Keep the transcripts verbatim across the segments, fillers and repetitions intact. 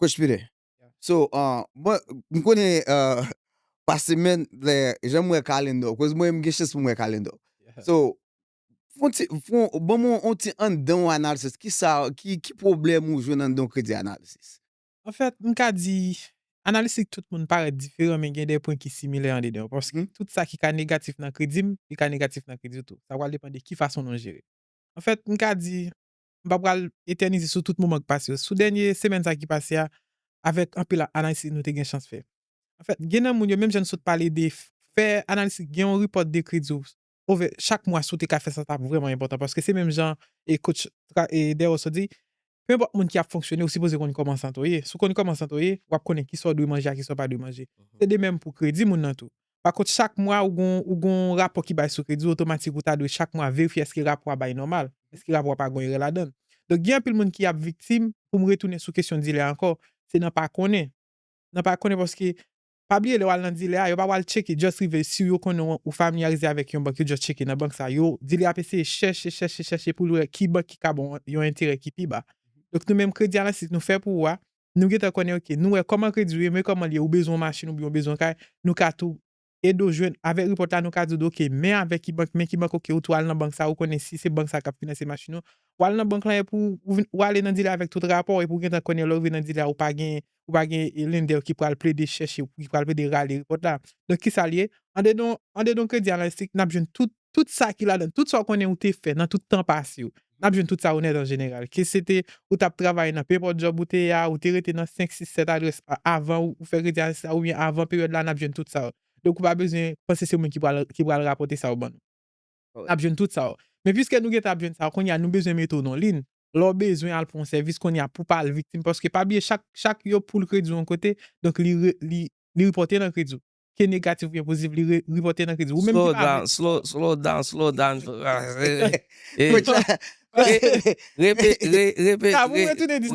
Coach Peter. So, uh, mwen, m konnen, uh, pa semèn, lè, jan m wè kalendè, koz mwen, m gen chans pou m wè kalendè. So, fon ti, fon, ban mwen yon ti anndan yon analisis. Ki sa, ki, ki pwoblèm ou jwenn anndan yon kredi analisis? Anfèt, m ka di, analisis tout moun parèt diferan, men gen de pwen ki similè andedan yo. Paske tout sa ki ka negatif nan kredi m, li ka negatif nan kredi w tou. Sa pral depann de ki fason nou jere. Anfèt, m ka di, m pa pral etènize sou tout moman ki pase yo. Sou dènye semèn sa ki pase a, avèk anpil analisis nou te gen chans fè. Anfèt, gen nan moun yo, menm jan n sot pale de fè analisis, gen yon repòt de kredi w. Chak mwa, si w te ka fè sa, sa t ap vrèman enpòtan. Paske se menm jan e coach Dero sot di, pe enpòt moun ki ap fonksyone, ou sipoze konn kòman sante w ye. Si w konn kòman sante w ye, w ap konnen kisa w dwe manje ak kisa w pa dwe manje. Se de menm pou kredi moun nan tou. Pa kont, chak mwa, ou gon, ou gon rapò ki bay sou kredi w, otomatik ou ta dwe chak mwa verifye èske rapò a bay nòmal, èske rapò a pa gon erè ladan l. Donk, gen anpil moun ki ap viktim, pou m retounen sou kesyon dilè a ankò, se nan pa konnen. Nan pa konnen paske, pa bliye lè w al nan dilè a, yo pa pral tcheke, just rive, si yo konnen w, ou familyarize avèk yon bank, yo just tcheke nan bank sa. Yo, dilè a ap eseye chèche, chèche, chèche pou l wè ki bank ki ka ba w yon enterè ki pi ba. Donk, nou menm kredi analisis nou fè pou ou a, nou gentan konnen, oke, nou wè kòman kredi w ye, men kòman l ye, ou bezwen yon machin oubyen ou bezwen yon kay, nou ka tou ede w jwenn avèk repòt la, nou ka di w, oke, men avèk ki bank, men ki bank, oke, ou tou al nan bank sa, ou konnen si se bank sa k ap finanse machin ou, w al nan bank lan epi w, w ale nan dilè avèk tout rapò, epi w gentan konnen lè w rive nan dilè a, ou pa gen, ou pa gen lender ki pral plede chèche, ki pral plede rale repòt la. Donk, kisa l ye? Andedan, andedan kredi analisis, n ap jwenn tout, tout sa ki ladan, tout sa w konnen ou te fè nan tout tan pase yo. N ap jwenn tout sa yo nèt an jeneral. Ke se te, ou t ap travay nan pe enpòt djòb ou te ye a, ou te rete nan senk, sis, sèt adrès avan ou fè kredi analisis la, oubyen avan peryòd la, n ap jwenn tout sa yo. Donk, ou pa bezwen panse se moun ki pral, ki pral rapòte sa yo ban nou. N ap jwenn tout sa yo. Men piske nou gentan ap jwenn sa yo, kounye a, nou bezwen mete w nan liy. Lè w bezwen al pran yon sèvis, kounye a, pou w pa al viktim. Paske pa bliye, chak, chak yo poul kredi w yon kote, donk li, li, li repòte nan kredi w. Ke negatif oubyen pozitif, li repòte nan kredi w. Ou menm ki pa vle. Slow down, slow down, slow down.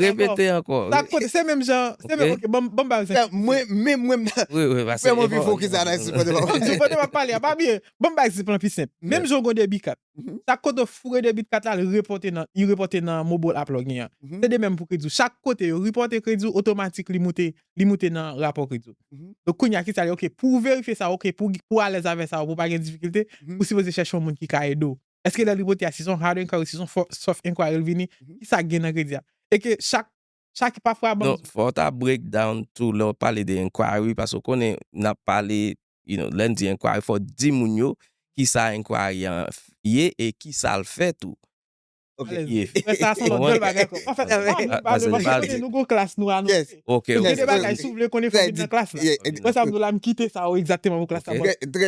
Repete ankò. Sa kote, se menm jan, se menm, ok, ban m ba egzanp. Mwen menm, mwen, mwen, mwen anvi fokis analiz pandan m ap pale. Pandan m ap pale a, pa bliye, ban m ba egzanp lan pi senp. Menm jan w gen yon debit card. Chak kote w foure debit card la, li repòte nan, li repòte nan mobile app la w genyen an. Se de menm pou kredi w. Chak kote yo repòte kredi w, otomatik li moute, li moute nan rapò kredi w. Donk kounye a, kisa l ye? Ok, pou w verifye sa, ok, pou, pou w alèz avè sa, pou w pa gen difikilte, ou sipoze chèche yon moun ki ka ede w. Èske lè l repòte a, si se yon hard inquiry, si se yon soft inquiry l vini, kisa k gen nan kredi a? E ke chak, chak pafwa bank. Non, fò w ta break down tou lè w pale de inquiry, paske w konnen n ap pale, you know, lè n di inquiry, fò w di moun yo kisa inquiry an ye e kisa l fè tou. Mwen sa se yon lòt bèl bagay ankò. Anfèt, nou gon klas nou anonse. Gen de bagay, si w vle konnen, fò w vin nan klas la. Mwen sa m di w la, m kite sa egzakteman pou klas la.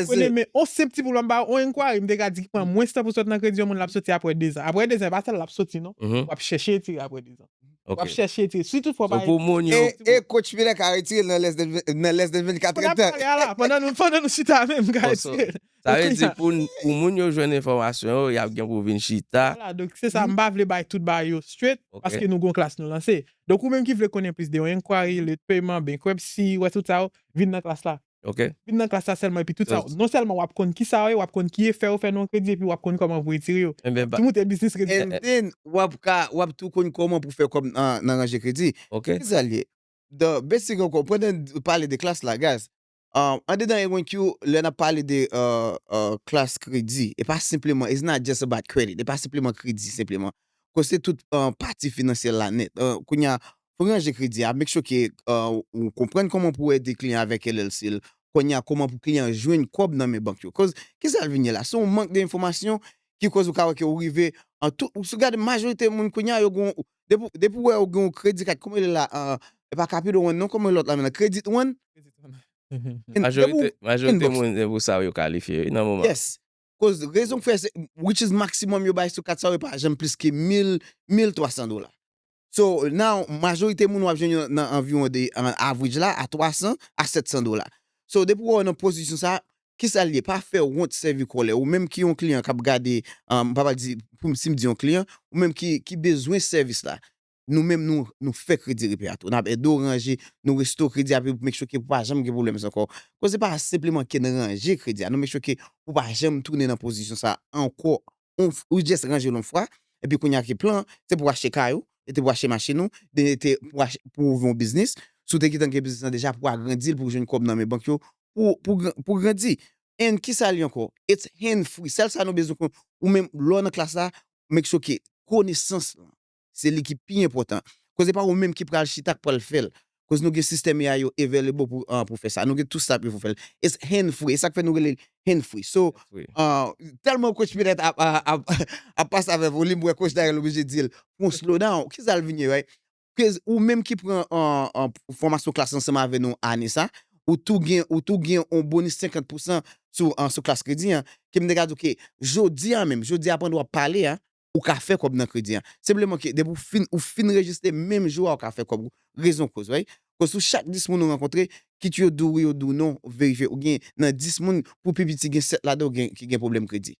Konnen, men on senp ti pwoblèm ba yon enkwayri, m te ka di ki pran mwens tan pou sot nan kredi yon moun, l ap soti apre dezan. Apre dezan, e pa sèl l ap soti non. W ap chèche retire apre dezan. W ap chèche retire. Si toutfwa w pa retire. E coach Miller ka retire l nan less than vennkat èdtan. Pandan nou, pandan nou chita menm, m ka retire l. Sa vle di pou, pou moun yo jwenn enfòmasyon yo, y ap gen pou vin chita. Vwala, donk se sa, m pa vle bay tout bagay yo straight, paske nou gon klas nou lanse. Donk ou menm ki vle konnen plis de yon enquiry, late payment, bankruptcy, wè tout sa yo, vin nan klas la. Vin nan klas la sèlman, epi tout sa yo, non sèlman w ap konn ki sa yo ye, w ap konn ki efè yo fè nan yon kredi, epi w ap konn kòman pou retire yo. Ki moute biznis kredi. And then, w ap ka, w ap tou konn kòman pou fè kòb nan, nan ranje kredi. Ki sa l ye? The basic ankò, pandan n pale de klas la, guys, um, andedan A one Q, lè n ap pale de, uh, uh, klas kredi, e pa senpleman, it's not just about credit, e pa senpleman kredi, senpleman. Koz se tout, uh, pati finansyèl la nèt. Uh, kounye a, fò w ranje kredi a, make sure ke, uh, ou konprann kòman pou w ede kliyan avèk L L C l, kounye a, kòman pou kliyan jwenn kòb nan men bank yo. Koz, kisa l vin ye la? Se yon mank de enfòmasyon ki koz ou ka wè ke ou rive an tout, ou si w gade majorite moun kounye a, yo gon, depi, depi w wè yo gen yon credit card, kòman l ye la, uh, e pa Capital One non, kòman lòt la menm nan? Credit One? Majorite, majorite moun, se pou sa yo kalifye, wi, nan moman. Yes. Koz rezon k fè se, which is maximum yo bay sou kat sa yo, e pa janm plis ke mil, mil twa san dola. So, now, majorite moun w ap jwenn yo nan anviwon de, an average la, a twa san a sèt san dola. So, depi w wè w nan pozisyon sa, kisa l ye? Pa fè wont sèvi kòlè. Ou menm ki yon kliyan k ap gade, um, m pa pral di, pou m, si m di yon kliyan, ou menm ki, ki bezwen sèvis la. Nou menm, nou, nou fè kredi repe a tou. N ap ede w ranje, nou restore kredi a, pou make sure ke pou pa janm gen pwoblèm sa ankò. Koz se pa senpleman ke n ranje kredi a, nou make sure ke pou pa janm tounen nan pozisyon sa ankò. Ou, ou just ranje l yon fwa, epi kounye a ki plan, se pou w achte kay ou, e te pou achte machin ou, de te pou, achte, pou ouvè yon biznis. Si w te gentan gen biznis lan deja, pou agrandi l, pou jwenn kòb nan men bank yo, pou, pou, gran- pou grandi. And ki sa li ankò? It's hand free. Sèl sa nou bezwen konn, ou menm lè w nan klas la, make sure ke konesans lan, se li ki pi enpòtan. Koz se pa ou menm ki pral chita, k pral fè l. Koz nou gen sistèm A I yo available pou, uh, pou fè sa. Nou gen tout sa pou fè l. It's hand free. E sa k fè nou rele l hand free. So, uh, tèlman coach Pinèt ap, ap, ap, ap pase avè volim, wè coach Daryl oblije di l pou yon slow down. Ki sa l vin ye, right? Ke ou menm ki pran an, an fòmasyon klas ansanm avè nou ane sa, ou tou gen, ou tou gen yon bonis senkant pousan sou, an, sou klas kredi an. Ke m te ka di w ke jodi a menm, jodi a pandan w ap pale a, ou ka fè kòb nan kredi an. Senpleman ke depi ou fin, ou fin rejistre menm jou a, ou ka fè kòb ou. Rezon koz, right? Koz sou chak dis moun ou rankontre, kit yo di w wi, yo di w non, verifye. Ou gen nan dis moun, pou pi piti gen sèt ladan w gen, ki gen pwoblèm kredi.